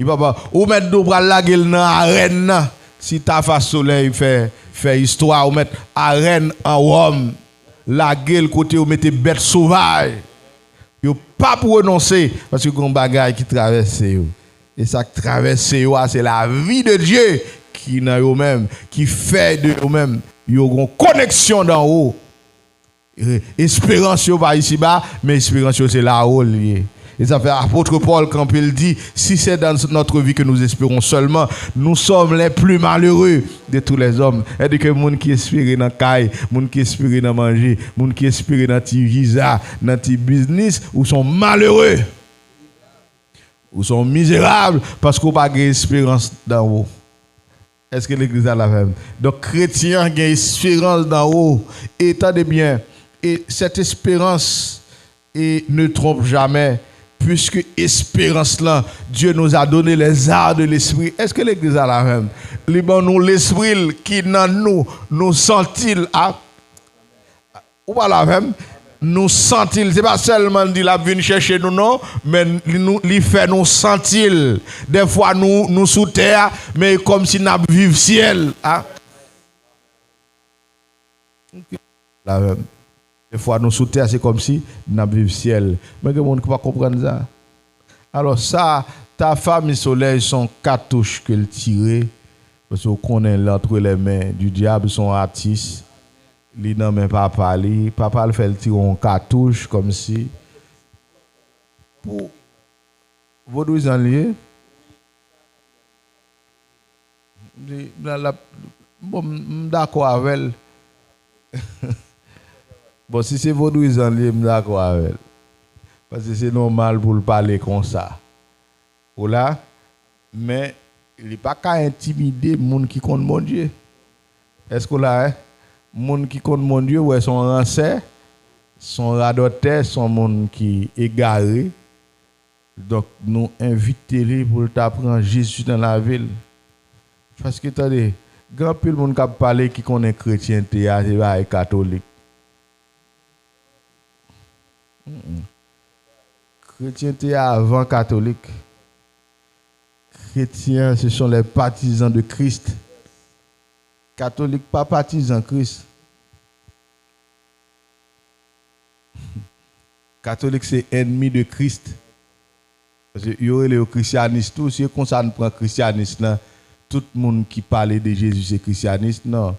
Li papa, ou mèt di w pral lage l nan arèn nan. Si Tafa Solèy fè, fè istwa, ou mèt arèn an wòm. Lage l kote yo mete bèt sovaj. Yo p ap renonse, paske gen yon bagay ki travèse yo. E sa k travèse yo a, se lavi de Dye ki nan yo menm, ki fè de yo menm. Yo gen yon koneksyon danwo. E, esperans yo pa isiba, men esperans yo se lawo l ye. E sa fè apot Pòl kanpe l di, si c'est dans notre vie que nous espérons seulement, nous sommes les plus malheureux de tous les hommes. Sètadi ke moun ki espere nan kay, moun ki espere nan manje, moun ki espere nan ti viza, nan ti biznis, ou se yon malere. Ou se yon mizerab paske w pa gen esperans nan ou. Èske legliz la la avè m? Donk, kretyen an gen esperans nan ou. E tande byen, et cette espérance et ne trompe jamais, puisque esperans lan, Dieu nous a donné les arts de l'esprit. Èske legliz la la avè m? Li ban nou lespri l ki nan nou, nou santi l. A, ou pale avè m? Nou santi l. Se pa sèlman l di l ap vin chèche nou, non, men li, nou, li fè nou santi l. Dèfwa, nou, nou sou tè a, men e kòmsi n ap viv syèl. A. Pale avè m. Dèfwa, nou sou tè a, se kòmsi n ap viv syèl. Men gen moun ki pa konprann sa. Alò, sa, Tafa Misolèy, se yon katouch ke l tire, paske w konnen, l entre les mains du diable, se yon atis. Li nan men papa li. Papa l fè l tire yon katouch kòmsi pou vodouyizan li ye. Li, la, la, bon, m, m dakò avè l. Bon, si se vodouyizan li ye, m dakò avè l. Paske se nòmal pou l pale konsa. Ou la, men li pa ka entimide moun ki konn Bondye. Èske w la, en? Moun ki konn Bondye, wè, se yon ransè, se yon radòtè, se yon moun ki egare. Donk, nou envite li pou l ta pran Jezi nan lavi l. Paske, tande, gen anpil moun k ap pale ki konnen kretyente a, se bagay katolik. Mm, mm. Kretyente a avan katolik. Chrétiens, ce sont les partisans de Christ. Katolik pa patizan Kris. Katolik se ènmi de Christ. Paske yo rele yo krisyanis tou. Si e konsa n pran krisyanis lan, tout moun ki pale de Jezi se krisyanis. Non.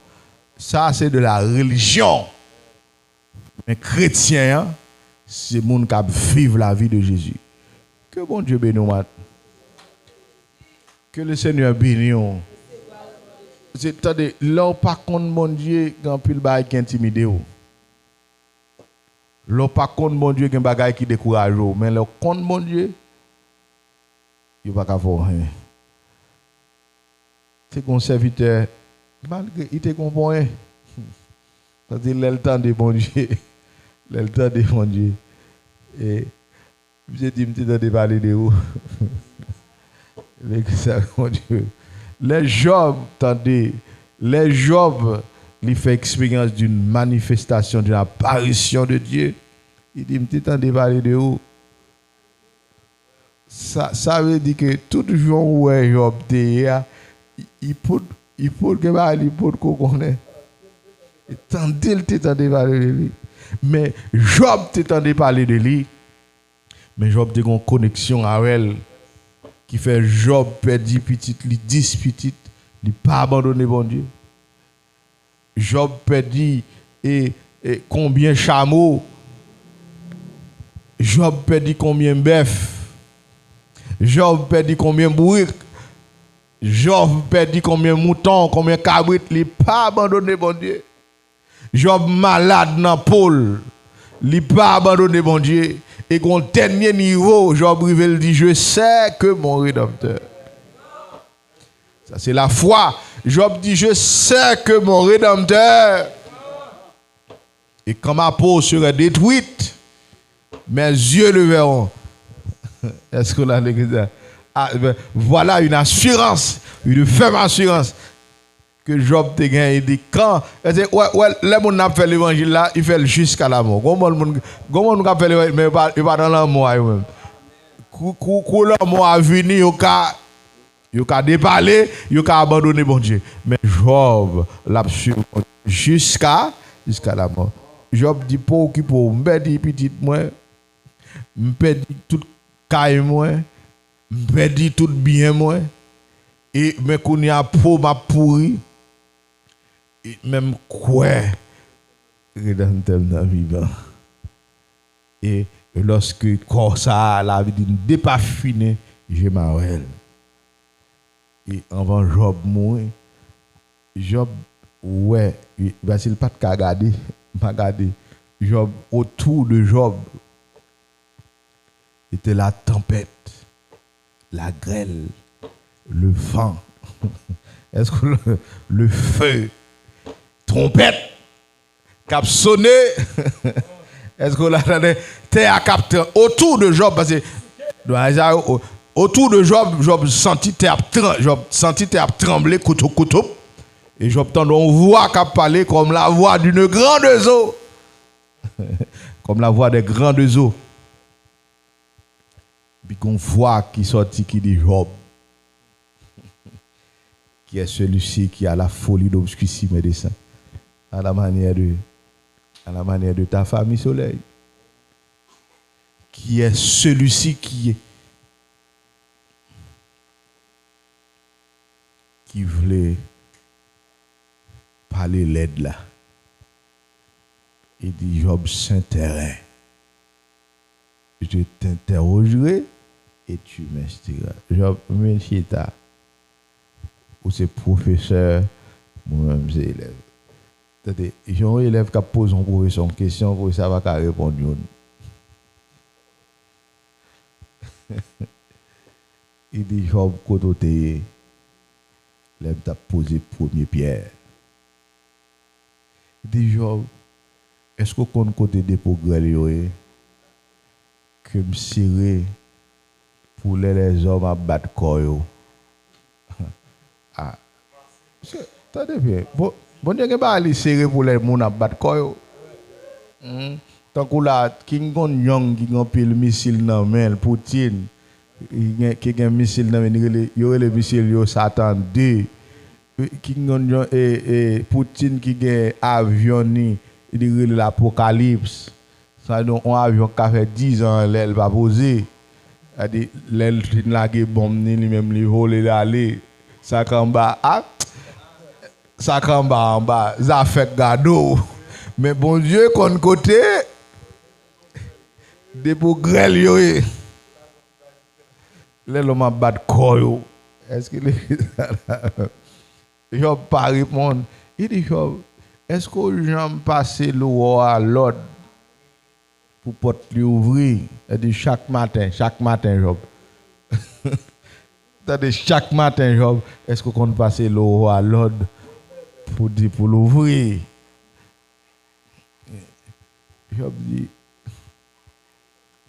Sa, se de la religion. Men kretyen an, se moun k ap viv lavi de Jezi. Ke Bondye beni w, mat. Que le Seigneur béni w. Se, tande, lè w pa konn Bondye, gen anpil bagay ki entimide w. Lè w pa konn Bondye, gen bagay ki dekouraje w, men lè w konn Bondye, yo pa ka fè w anyen. Se gen yon sèvitè, malgre li te gen yon ponyen, sa di lè l tande Bondye, lè l tande Bondye, e misye di, "M te tande pale de ou." Legliz la, Bondye. Lè Jòb tande, lè Jòb li fè eksperyans d'une manifestation, d'une apparition de Dieu, li di, "M te tande pale de ou." Sa, sa vle di ke tout jan w wè Jòb te ye a, li, li pot, li pot gen bagay li pot ko konnen. E tande l te tande pale de li. Men Jòb te tande pale de li. Men Jòb te gen yon koneksyon avè l ki fè Jòb pèdi pitit li, dis pitit, li pa abandone Bondye. Jòb pèdi e, e konbyen chamo? Jòb pèdi konbyen bèf? Jòb pèdi konbyen bourik? Jòb pèdi konbyen mouton, konbyen kabrit? Li pa abandone Bondye. Jòb malad nan po l, li pa abandone Bondye. E gon dènye nivo, Jòb rive, l di, "Je sais que mon Rédempteur." Sa se lafwa. Jòb di, "Je sais que mon Rédempteur, et quand ma peau sera détruite, mes yeux le verront." Èske w la legliz la? Ah, ben, voilà une assurance, une ferme assurance ke Jòb te gen. Li di, kan, èske, wè, wè, lè moun nan ap fè levanjil la, li fè l jiska lamò. Gon bann moun, gon bann moun k ap fè levanjil, men yo pa, yo pa nan lanmò a yo menm. Kou, kou, kou lanmò a vini, yo ka Yo ka depale, yo ka abandone Bondye. Men Jòb, l ap swiv Bondye jiska, jiska lamò. Jòb di, "Pa okipe w, m pèdi pitit mwen, m pèdi tout kay mwen, m pèdi tout byen mwen, e men kounye a po m ap pouri, e men m kwè Redanmtè m nan vivan." E lòske kò sa a, la Bib di, "depafinen je m avè l." E anvan Jòb mouri, Jòb wè, e, paske l pa t ka gade, pa gade. Jòb, autour de Jòb, était la tempête, la grêle, le vent. Èske le, le feu, twonpèt k ap sone? Èske w la tande? Tè a k ap tran-, autour de Jòb, paske, autour de Jòb, Jòb santi tè ap tran-, Jòb santi tè ap tranble, koutoup, koutoup. E Jòb tande yon vwa k ap pale comme la voix d'une grande eau. Comme la voix des grandes eaux. Epi gon vwa ki sòti ki di Jòb, qui est celui-ci qui a la folie d'obscurcir mes desseins? À la manière de, à la manière de ta famille Soleil. Qui est celui-ci qui, qui vle pale lèd la? Li di, Jòb, sentèren. Je t'interrogerai et tu m'instruiras. Jòb, men chita. Ou se pwofesè, mwen menm se elèv. Tande, jan yon elèv k ap poze yon pwofesè yon kesyon, pwofesè a pa ka reponn youn. Li di, Jòb, kote w te ye lè m t ap poze premye pyè? Li di, Jòb, èske w konn kote depo grèl yo ye? Ke m sere pou lè lèzòm ap bat kò yo. Ah. Mesye, tande byen. Bon, Bondye gen bagay li sere pou lè moun ap bat kò yo. Hmm. Tankou la, Kim Jong-un ki gen anpil misil nan men l, Putin, ki gen, ki gen misil nan men li, rele, yo rele misil yo Satan de. Kim Jong-un, e, e, Putin ki gen avyon ni, li rele l Apokalips. Sa di yon avyon k ka fè diz an anlè, l pa poze. Sa di, lè l fin lage bonm ni, li menm li vole l ale. Sa k anba, a, sa k anba, anba. Zafè gado. Men Bondye konn kote depo grèl yo ye. Lè lòm ap bat kò yo. Èske legliz la la? Jòb pa reponn. Li di, Jòb, èske w janm pase lowò a lòd? pou pòt li ouvri. Li di, chak maten, chak maten, Jòb. Tande, chak maten, Jòb, èske w konn pase lo wa lòd pou di pou l ouvri? Jòb di,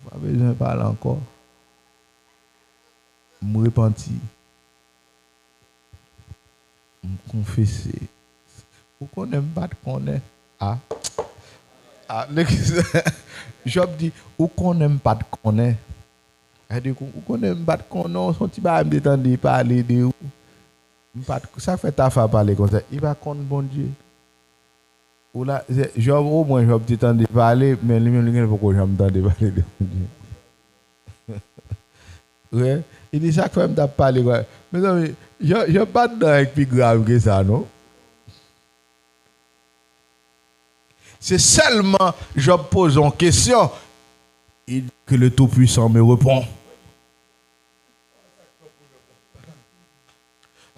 pa bezwen pale ankò. M repanti. M konfese. Ou konnen m pa t konnen. A. A, nèg, Jòb di, ou konnen m pa t konnen. Sa vle di, ou konnen m pa t konnen, se yon ti bagay m te tande pale de ou. M pa t, sa k fè Tafa pale konsa? Li pa konn Bondye. Ou la, se, Jòb, omwen Jòb te tande pale, men li menm li genlè poko janm tande pale de Bondye. Wi, li di sa k fè m t ap pale, kwa. Mezanmi, Jòb, Jòb pa t nan anyen k pi grav ke sa, non. Se sèlman Jòb poze yon kesyon, il dit que le Tout-Puissant me répond.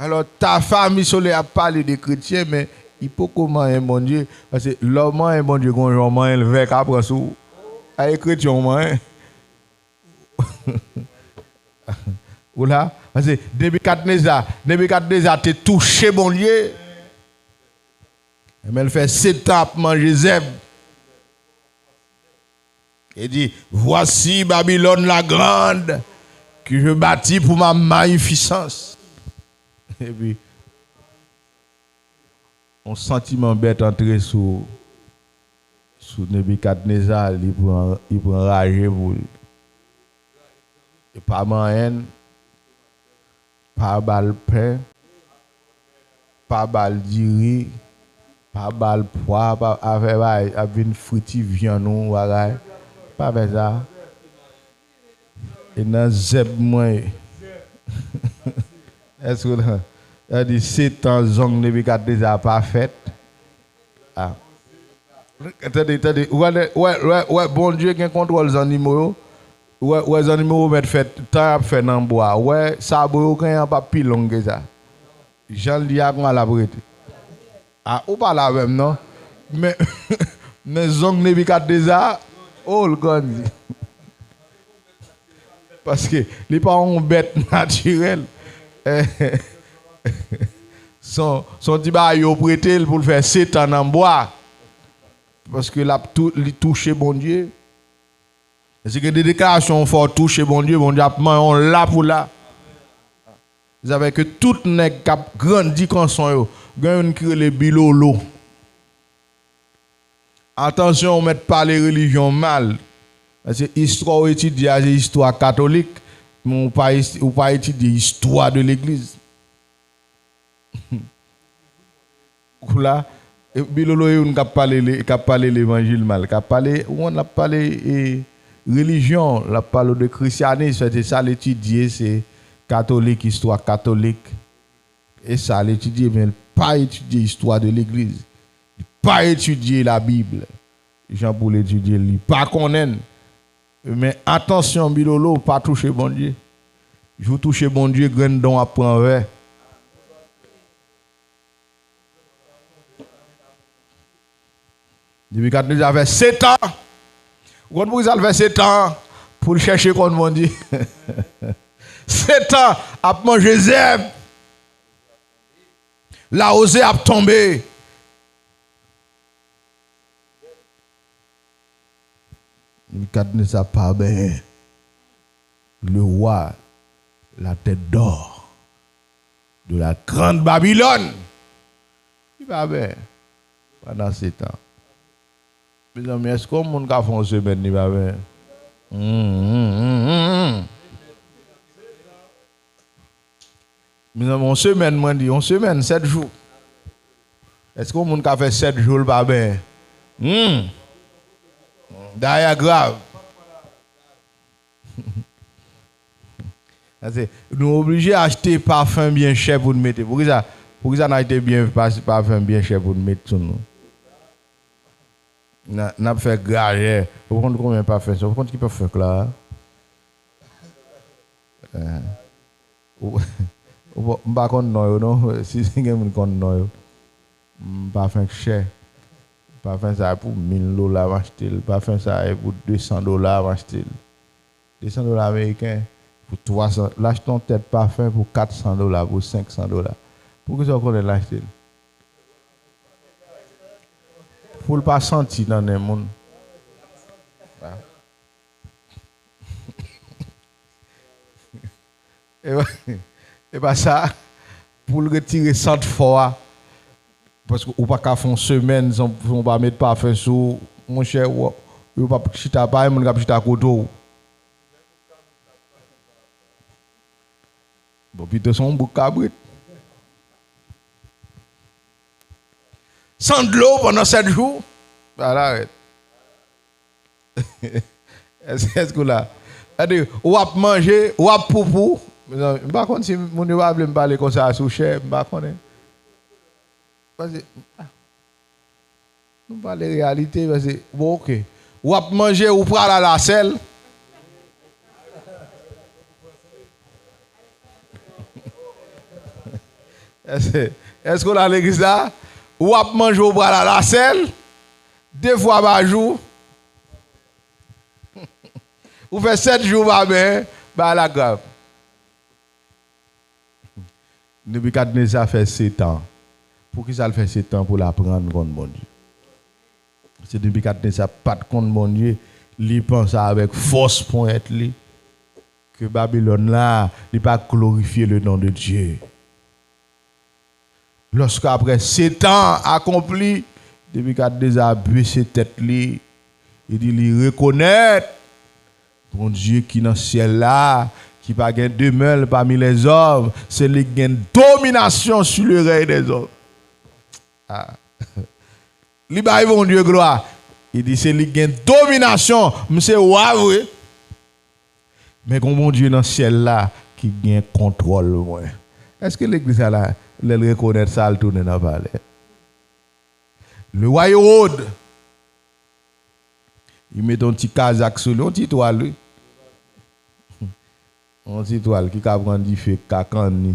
Alò, Tafa Misole ap pale de kretyen, men li poko manyen Bondye, paske lè w manyen Bondye, gon jan w manyen l vè ka pran sou ou. A, e kretyen w manyen. Ou la? Paske Nebikadneza, Nebikadneza te touche Bondye. Men l fè setan ap manje zèb. E di, voici Babylone la grande, que je bâtis pour ma magnificence. Epi, yon santiman bèt antre sou, sou Nebikadneza, li pran, li pran raje pou li. E pa manyen l, pa ba l pen, pa ba l diri, pa ba l pwa, pa, afè bagay ap vin friti vyann ou bagay. Pa fè sa. E nan zèb mwen ye. Èske w la? Sa di, setan zong Nebikadneza pa fèt. A. Tande, tande. Ou wè, wè, wè, wè, Bondye gen kontwòl zannimo yo. Ou wè, wè zannimo yo mèt fè tan y ap fè nan bwa. Ou wè, sabo yo genyen an p ap pi long ke sa. Jan l di a, kòman l ap rete? A, ou pa la menm, non. Men, men zong Nebikadneza, o, l grandi. Paske li pa yon bèt natirèl. Se yon, se yon ti bagay yo prete l pou l fè setan nan bwa. Paske l ap tou, li touche Bondye. E si gen de deklarasyon w fè w touche Bondye, Bondye ap manyen w la pou la. Sa fè ke tout nèg k ap grandi kanson yo, gen youn ki rele Bilolo. Atansyon, ou mèt pale relijyon mal. Paske istwa w etidye a, se istwa katolik, men ou pa es-, ou pa etidye istwa de legliz. Ou la, e, Bilolo e youn k ap pale le-, k ap pale levanjil mal, k ap pale, ou konn l ap pale, e, relijyon, l ap pale de krisyanis, se sa l etidye, se katolik, istwa katolik. E sa l etidye, men l pa etidye istwa de legliz. Li pa etidye Labib. Jan pou l etidye l, li pa konnen l. Men atansyon, Bilolo, pa touche Bondye. Jou w touche Bondye, grenn dan w ap pran vè. Nebikadneza fè setan. Ou konn poukisa l fè setan? Pou l chèche konn Bondye. Setan ap manje zèb. Lawozè ap tonbe. Nebikadneza pa benyen. Le roi, la tête d'or de la grande Babylone. Li pa benyen. Pandan setan. Mezanmi, èske yon moun ka fè yon semèn li pa benyen? Hmm, hmm, hmm, hmm, hmm. Mezanmi, yon semèn, mwen di, yon semèn, sèt jou. Èske yon moun ka fè sèt jou l pa benyen? Hmm. Dayè grav. Paske nou oblije achte pafen byen chè pou n mete. Poukisa, poukisa n achte byen, pa-, pafen byen chè pou n mete sou nou? N a, n ap fè grajè. Ou konn konbyen pafen sa? Ou konn ki pafen k la a? Eh. Ou, ou, m pa konn non yo, non. Si gen moun konn non yo. M pa fenk chè. Pafen sa a pou mil dola, m achte l. Pafen sa a e pou de san dola, m achte l. De san dola ameriken, pou twa san, l achte yon tèt pafen pou kat san dola, pou senk san dola. Poukisa w konnen l achte l? Pou l pa santi nan nen moun. E pa, e pa sa, pou l retire sant fò a, paske ou pa ka fè yon semèn san, san w pa met pafen sou ou, monchè, w, yo p ap chita, pa gen moun k ap chita kote w. Bon, pito se yon bouk kabrit. San dlo pandan sèt jou, ala rèd. Èske, èske w la? Gade, w ap manje, w ap poupou. Mezanmi, m pa konn si moun yo pa vle m pale konsa sou chè, m pa konnen. Paske, ah, nou pale reyalite, paske, bon, oke. W ap manje, ou pral a lasèl. Èske, èske w la legliz la? W ap manje, w pral a lasèl de fwa pa jou. Ou fè sèt jou w pa benyen, bagay la grav. Nebikadneza fè setan. Poukisa l fè setan? Pou l aprann konn Bondye. Se Nebikadneza pa t konn Bondye, li panse avèk fòs ponyèt li ke Babilòn la, li pa glorifye le nom de Dieu. Lòske apre setan akonpli, Nebikadneza bese tèt li, li di li rekonèt Bondye ki nan syèl la, ki pa gen demè pami lèzòm, se li ki gen dominasyon sou le rèy dèzòm. Ah. Li bay Bondye glwa. Li di se li ki gen dominasyon, m se wa vre. Men gon Bondye nan syèl la ki gen kontwòl mwen. Èske legliz sa la, lè l rekonèt sa, l tounen nan palè? Le wa Ewòd, li mete yon ti kazak sou li, yon ti twal, wi. Yon ti twal ki ka pran dife, ki ka kanni,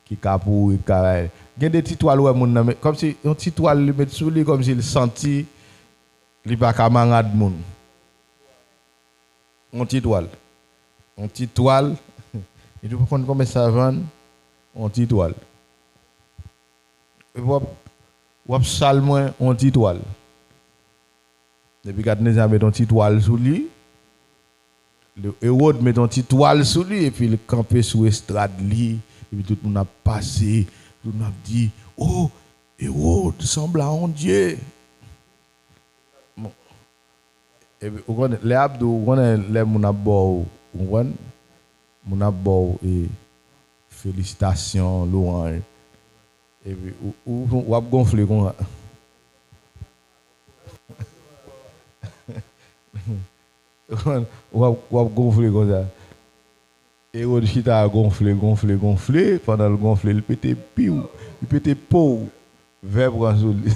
ki ka pouri, ki ka bay. Gen de ti twal ou wè moun nan met, kòmsi yon ti twal li met sou li, kòmsi l santi li pa kamarad moun. Yon ti twal. Yon ti twal. Epi ou konn konbyen sa vann? Yon ti twal. Epi w ap, w ap sal mwen yon ti twal. Nebikadneza met yon ti twal sou li. Ewòd met yon ti twal sou li, epi l kanpe sou estrad li. Epi tout moun ap pase, tout moun ap di, "O, Ewòd sanble a yon dye." Bon. Epi, ou konnen, lè y ap di w, ou konnen lè moun ap ba w, ou konprann? Moun ap ba w, e, felisitasyon, lwanj. Epi, ou, ou, w ap gonfle konsa. Ou konprann? W ap, w ap gonfle konsa. Ewòd chita gonfle, gonfle, gonfle. Pandan l gonfle, li pete piw, li pete pow. Vè pran sou li.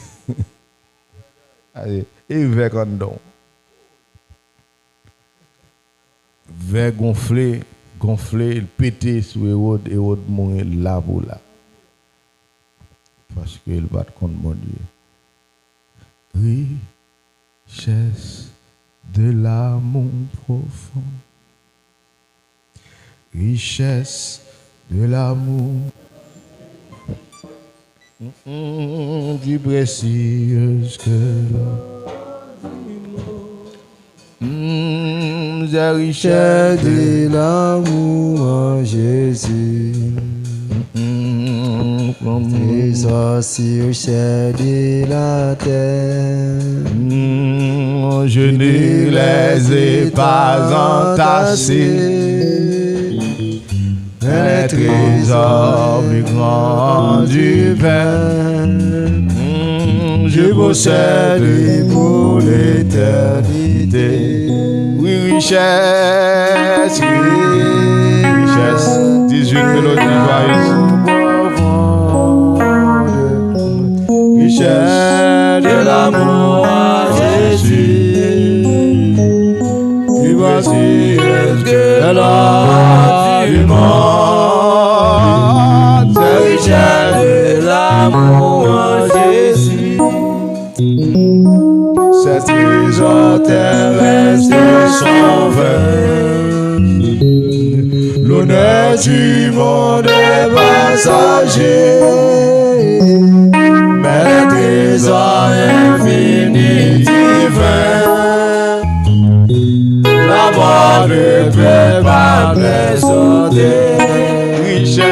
Gade, e vè k anndan w. Vè gonfle, gonfle, li pete sou Ewòd, Ewòd mouri la pou la. Paske l pa t konn Bondye. Richesse de l'amour profond. Richesse de l'amour. Mm, mm, plus précieuse que l'or. Mm, la richesse de l'amour en Jésus. Mm, trésor sur ciel et la terre. Mm, je ne les ai pas entassés. Un trésor plus grand du pain. Mm, je possède pour l'éternité. Oui, richesse, oui, richesse. Dix-huit mélodies joyeuses. Richesse de l'amour à Jésus. Plus précieuse que l'or du monde. C'est richesse de l'amour à Jésus. trésor terrestre sont vains. L'honneur du monde est passager, mais le trésor infini divin. La mort ne peut pas présenter richesse,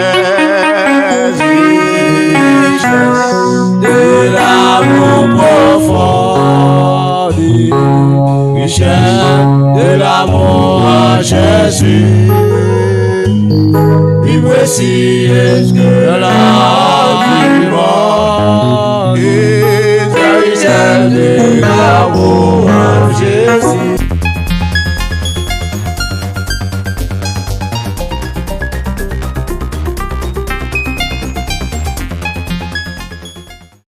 richesse de l'amour profond, richesse de l'amour en Jésus, plus précieuse que